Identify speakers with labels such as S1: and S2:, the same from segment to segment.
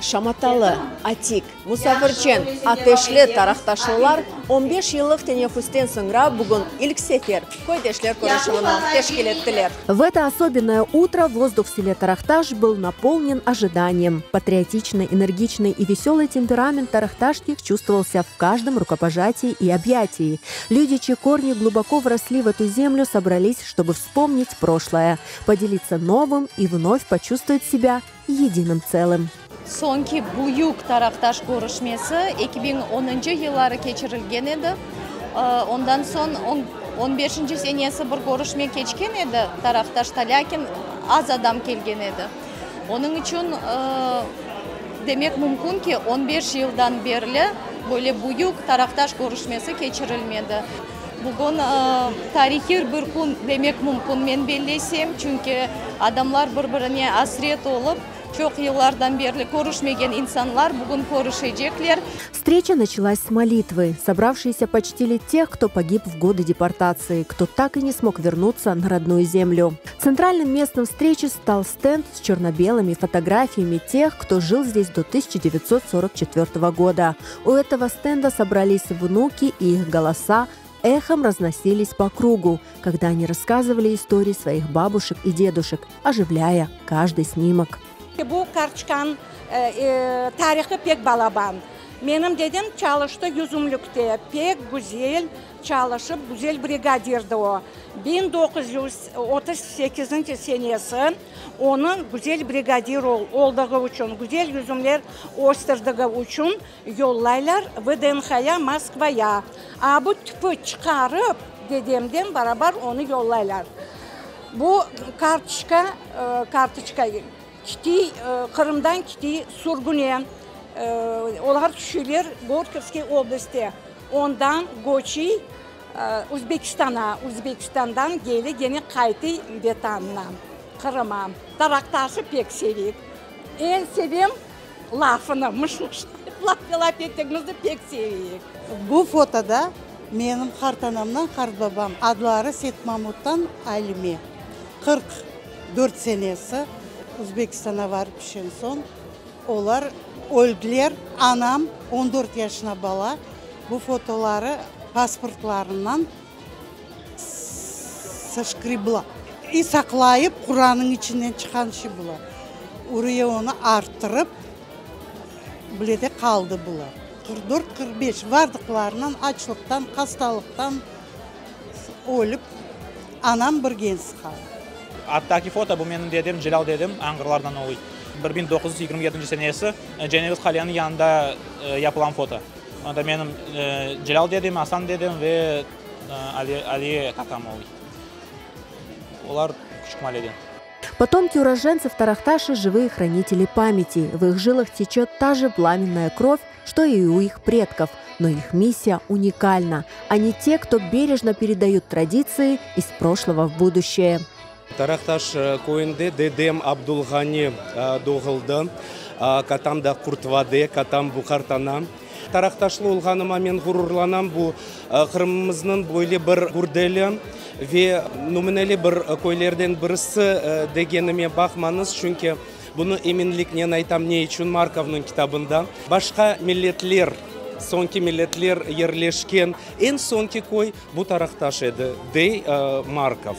S1: Şamatalı, atik, musafirçen, ateşli taraqtaşlılar on beş yıllıq teneffüsten soñra bugün ilk sefer köydeşler körüşüvini teşkil ettiler. В это особенное утро воздух в селе Taraqtaş был наполнен ожиданием. Патриотичный, энергичный и веселый темперамент тарахташских чувствовался в каждом рукопожатии и объятии. Люди, чьи корни глубоко вросли в эту землю, собрались, чтобы вспомнить прошлое, поделиться новым и вновь почувствовать себя единым целым.
S2: Soñki büyük Taraqtaş körüşmesi 2010-ncı yılları keçirilgen edi. Ondan soñ on beşinci senesi bir körüşme keçken edi Taraqtaşta, lâkin az adam kelgen edi. Onıñ içün demek mümkün ki, on beş yıldan berli böyle büyük Taraqtaş körüşmesi keçirilmedi. Bugün tarihiy bir kün demek mümkün, men bellesem, çünki adamlar bir-birine asret olıp, çoq yıllardan berli körüşmegen insanlar bugün körüşecekler.
S1: Встреча началась с молитвы. Собравшиеся почтили тех, кто погиб в годы депортации, кто так и не смог вернуться на родную землю. Центральным местом встречи стал стенд с черно-белыми фотографиями тех, кто жил здесь до 1944 года. У этого стенда собрались внуки и их голоса эхом разносились по кругу, когда они рассказывали истории своих бабушек и дедушек, оживляя каждый снимок.
S3: Bu kartoçkanıñ tarihı pek balaban. Menim dedem çalıştı yüzümlikte, pek güzel çalışıp, güzel brigadirdi o. 1938 senesi onı güzel brigadir oldığı içün, güzel yüzümler östürdigi içün yollaylar VDNHya Moskvaya. A bu tüpü çıqarıp, dedemden barabar onı yollaylar. Bu kartoçka, kartoçka kitiy, Qırımdan kitiy sürgüne, olar tüşüler Gorkovskiy oblastte, ondan köçiy Özbekistana, Özbekistandan keli kene qaytıy Vetanına, Qırıma. Taraqtaşı pek seveyik. Eñ sevem lafını, mış-mış laf ettigimizni pek seveyik.
S4: Bu fotoda menim qartanamdan qartbabam, adları Setmamuttan Alime, 44 senesi Özbekistana varıp tüşen soñ, olar öldiler. Anam, on dört yaşına bala, bu fotoları pasportlarından soşkrebla. İ saqlayıp, Quranıñ içinden çıqqan şey bular. Uraya onı arttırıp, bile de qaldı bular. 44, 45 vardıqlarından açlıqtan, hastalıqtan ölip, anam bir genç qaldı.
S5: Alttaki foto, bu menim dedem, Celâl dedem, Añğırlardan oluy. 1927 senesi Ceneviz qaleniñ yanında yapılan foto. Onda menim Celâl dedem, Asan dedem ve Aliye tatam oluy. Olar küçük maleden.
S1: Потомки уроженцев Тарахташа – живые хранители памяти. В их жилах течет та же пламенная кровь, что и у их предков. Но их миссия уникальна. Они те, кто бережно передают традиции из прошлого в будущее.
S6: Taraqtaş köyünde dedem Abdulğani doğuldı. Katam da Qurtvade, katam bu qartanam. Taraqtaşlı olğanıma men ğururlanam. Bu Qırımımıznıñ böyle bir gürdeli ve nümüneli bir köylerden birisi degenime baqmañız, çünki bunı eminliknen aytam, ne içün Markovnıñ kitabında başqa milletler, soñki milletler yerleşken eñ soñki köy bu Taraqtaş edi, dey Markov.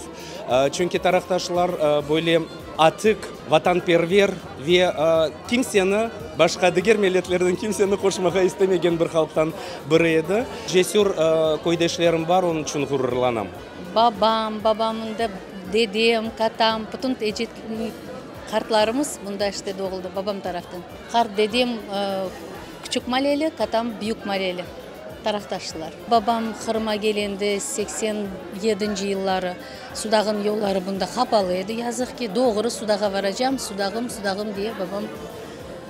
S6: Çünki taraqtaşlar böyle atik, vatanperver ve kimseni, başqa diger milletlerden kimseni qoşmağa istemegen bir halqtan biri edi. Cesür köydeşlerim bar, onıñ içün ğururlanam.
S7: Babam, babamnıñ da dedem, katam, bütün qartlarımız mında işte doğuldı, babam taraftan. Qart dedem Küçük Maleli, katam Büyük Maleli. Taraqtaşlar. Babam Qırıma kelende 87-nci yılları Sudağın yolları bunda qapalı edi, yazıq ki. Doğru Sudağa varacam, Sudağım, Sudağım diye babam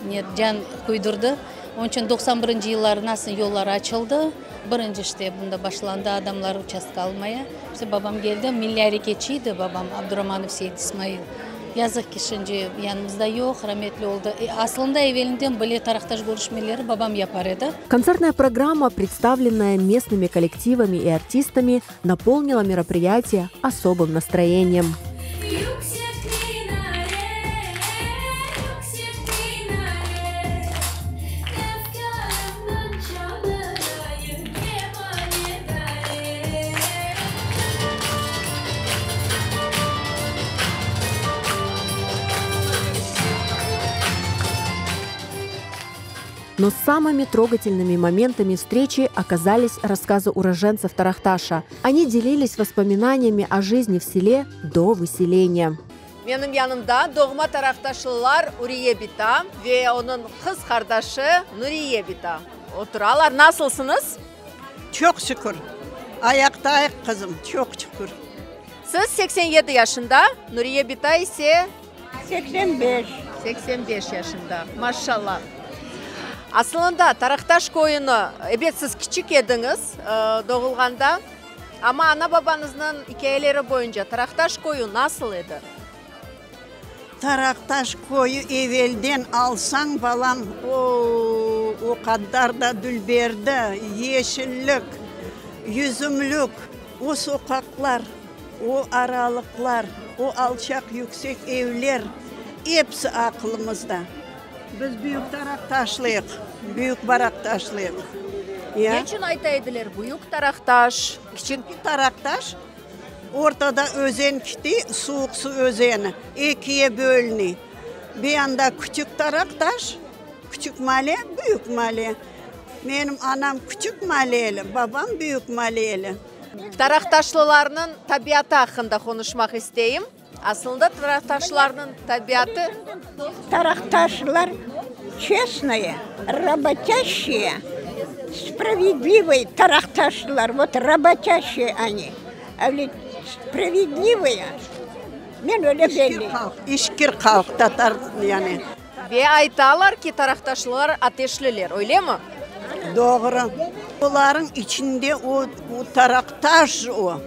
S7: ne can küydürdi. Onıñ içün 91-nci yılları nasıl yollar açıldı, birinci işte bunda başlandı adamlar uçastka almaya. İşte babam keldi, milliy areketçi edi babam, Abduramanov Seyit İsmail. Yazıq ki, şimdi yanımızda yoq, rametli oldı. Aslında evelinden bile Taraqtaş körüşmeleri babam yapar edi.
S1: Концертная программа, представленная местными коллективами и артистами, наполнила мероприятие особым настроением.
S8: Yüksek minare, yüksek minare.
S1: Но самыми трогательными моментами встречи оказались рассказы уроженцев Тарахташа. Они делились воспоминаниями о жизни в селе до выселения. Menim yanımda doğma taraqtaşlılar Uriye bita ve onıñ qız qardaşı Nuriye bita oturalar. Nasılsıñız?
S8: Çoq şükür. Ayaqtayıq, qızım, çoq şükür.
S1: Siz 87 yaşında, Nuriye bita ise?
S9: 85.
S1: 85 yaşında, maşallah. Asılında, Taraqtaş köyüni, ebet, siz kiçik ediñiz doğulğanda, amma ana-babañıznıñ ikâyeleri boyunca Taraqtaş köyü nasıl edi?
S8: Taraqtaş köyü evelden alsañ, balam, o, o qadar da dülberdi, yeşillik, yüzümlük, o soqaqlar, o aralıqlar, o alçaq-yüksek evler, episi aqılımızda. Biz Büyük Taraqtaşlıyıq, Büyük Baraqtaşlıyıq.
S1: Ya. Ne içün ayta ediler Büyük Taraqtaş,
S8: Kiçik Taraqtaş? Ortada özen kiti, Suvuq Su özeni, ekiye bölüni. Bir yanda Küçük Taraqtaş, Küçük male, Büyük male. Menim anam Küçük maleli, babam Büyük maleli.
S1: Taraqtaşlılarnıñ tabiatı aqqında qonuşmaq isteyim. Aslında taraqtaşlarnıñ tabiatı.
S9: Taraqtaşlar çestnoye, rabotâşçiye, spravedlivoy taraqtaşlar, vot rabotâşçiye oni, a ведь spravedlivoye, men öyle belleyim.
S8: İşkir halq, tatar yani.
S1: Ve aytalar ki, taraqtaşlılar ateşliler, öylemi?
S8: Doğru. Olarıñ içinde o, o taraqtaş o.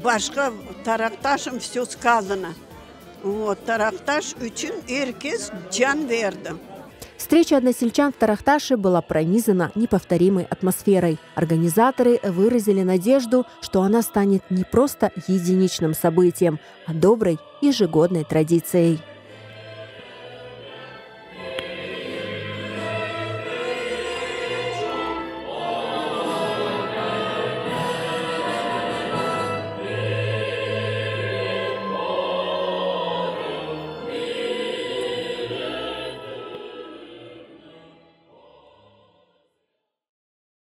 S8: Başqa Taraqtaşım vsö skazano. Vot, Taraqtaş içün er kes can berdi.
S1: Встреча односельчан в Тарахташе была пронизана неповторимой атмосферой. Организаторы выразили надежду, что она станет не просто единичным событием, а доброй ежегодной традицией.